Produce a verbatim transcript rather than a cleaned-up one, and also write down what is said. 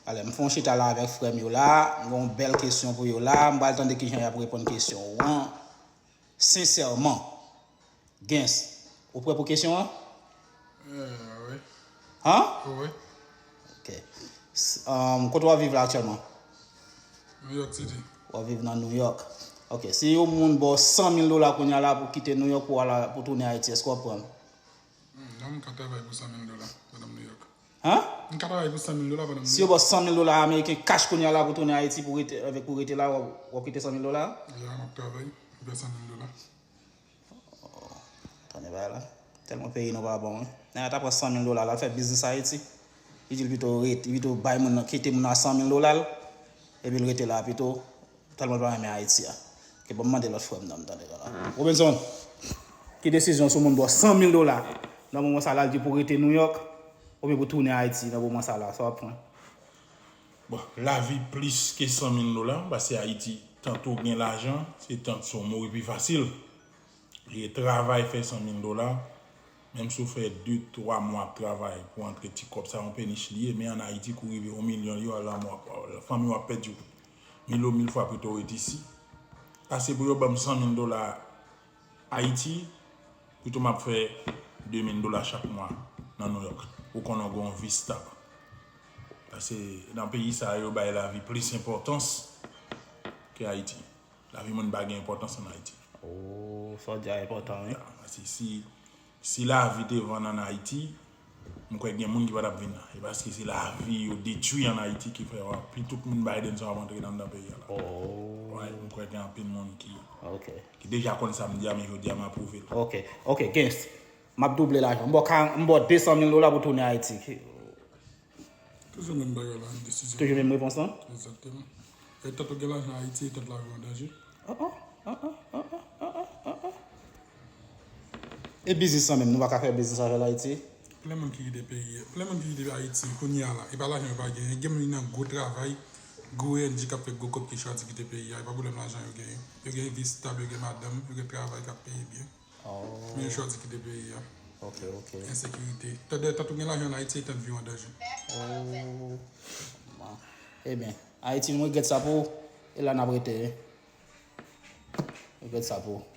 Alè, m fè yon chita la avèk frè m yo la, m gen yon bèl kesyon pou yo la, m pral tande kijan y ap reponn kesyon ou an. Sensèman. Gens, ou prè pou kesyon an? Eh, wi. Han? Wi. Ok. S- um, kote w ap viv la aktyèlman? New York City. W ap viv nan New York. Ok, si yon moun ba w san mil dola kounye a la pou kite New York pou w al pou tounen Ayiti, èske w ap pran l? Hmm, non, m ka travay pou san mil dola pandan m New York. Han? M ka travay pou san mil dola pandan m Si yo ba w san mil dola ameriken cash kounye a la pou tounen Ayiti pou rete avèk pou rete la, w ap- w ap kite san mil dola? Ya, m ap travay. M fè san mil dola. Tande bagay la. Tèlman peyi nou pa bon wi. Nèg la ta pran san mil dola la, l fè biznis Ayiti. Li di l pito rete, li pito bay moun nan, kite moun nan san mil dola l, epi l rete la pito. Tèlman l pa renmen Ayiti a. Ke ban m mande lòt frè m nan, m tande la. Robinson, ki desizyon sou moun ba w san mil dola nan moman sa la, l di pou rete New York, oubyen pou tounen Ayiti nan moman sa la, sa w ap pran? Bon, lavi plis ke san mil dola, paske Ayiti, tanto w gen lajan, se tanto w mouri pi fasil. E travay fè san mil dola, menm si w fè de, twa mwa ap travay pou antre ti kòb sa, yon penich li ye, men ann Ayiti, kou rive yon milyon, yo al anmwa, fanmi w ap pèdi w. Mil ou mil fwa pito w ret isi. Pase pou yo ban m san mil dola Ayiti, pito m ap fè de mil dola chak mwa nan New York. Ou konnen w gen yon vi stab. Paske nan peyi sa yo bay lavi plis enpòtans ke Ayiti. Lavi moun pa gen enpòtans ann Ayiti. Oh, sa w di a enpòtan, wi. Ya, paske si, si lavi te vann ann Ayiti, m kwè gen moun ki pa t ap vin la. E paske se lavi yo detwi ann Ayiti ki fè w ap, pi tout moun Biden sa w ap antre nan anndan peyi a la. Oh. Wi, m kwè gen anpil moun ki, Ok. ki deja konn sa m di a, men jodi a m apwouve l. Ok. Ok, Gens. M ap double lajan. M ba w ka- m ba w de san mil dola pou tounen Ayiti. Ki- Toujou menm bagay la, menm desizyon. Toujou menm repons lan? Egzakteman. E tanto gen lajan Ayiti, e tanto lavi w an danje. Oh, oh, oh, oh, oh, oh, oh, oh. E biznis lan menm, nou pa ka fè biznis avè l Ayiti? Plen moun ki kite peyi a. Plen moun ki kite Ayiti kounye a la. E pa lajan yo pa genyen. Gen moun ki nan gwo travay, gwo O N G k ap fè gwo kòb ki chwazi kite peyi a. E pa pwoblèm lajan yo genyen. Yo gen vi stab, yo gen madanm, yo gen travay k ap peye byen. Oh, Men yo chwazi kite peyi a. Ok, ok. Ensekirite. Tande, tanto gen lajan ann Ayiti, e tanto vi w an danje. Oh. Bon. Ebyen, Ayiti, nou regrèt sa pou ou. E la n ap rete, wi. Regrèt sa pou ou.